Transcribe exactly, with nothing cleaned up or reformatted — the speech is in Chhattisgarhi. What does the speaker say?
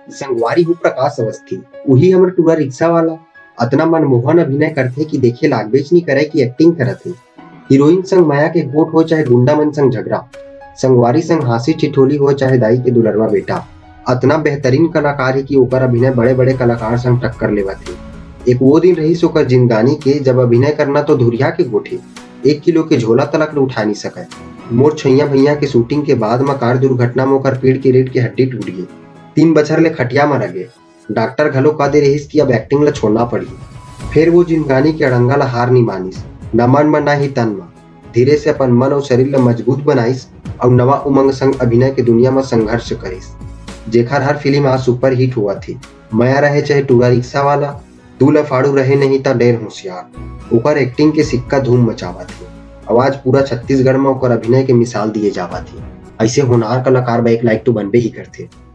संगवारी हो प्रकाश अवस्थी, उही हमर टूरा रिक्शा वाला। अतना मनमोहन अभिनय करथे कि देखे लागबेच नी करय कि एक्टिंग करत हे। हीरोइन संग मया के गोठ हो चाहे गुंडा मन संग झगड़ा, संगवारी संग हांसी ठिठोली हो चाहे दाई के दुलरवा बेटा, अतना बेहतरीन कलाकार हे कि ओकर अभिनय बड़े-बड़े कलाकार संग टक्कर लेवत हे। एक वो दिन रहिस ओकर जिंदगानी के, जब अभिनय करना तो धुरिया के गोठे, एक किलो के झोला तलक ल उठा नी सकय। मोर छैया भैया के शूटिंग के बाद म कार दुर्घटना म ओकर पीठ के रीढ़ के हड्डी टूट गे। तीन बछर ले खटिया म रगे। डॉक्टर घलो कह दे रहिस कि अब एक्टिंग ल छोड़ना पड़ही। फेर वो जिंदगानी के अड़ंगा ल हार नी मानिस, न मन म, न ही तन म। धीरे से अपन मन अउ शरीर ल मजबूत बनाइस अउ नवा उमंग संग अभिनय के दुनिया म संघर्ष करिस, जेखर हर फिल्म आज सुपर हिट होवत हे। मया रहे चाहे टूरा रिक्शा वाला, दू ल फाड़ू रहे नहीं त डेर होशियार। ओकर एक्टिंग के सिक्का धूम मचावत हे। अउ आज पूरा छत्तीसगढ़ म ओकर अभिनय के मिसाल दिए जावत हे। अइसे होनहार कलाकार बर एक लाइक तो बनबे ही करथे।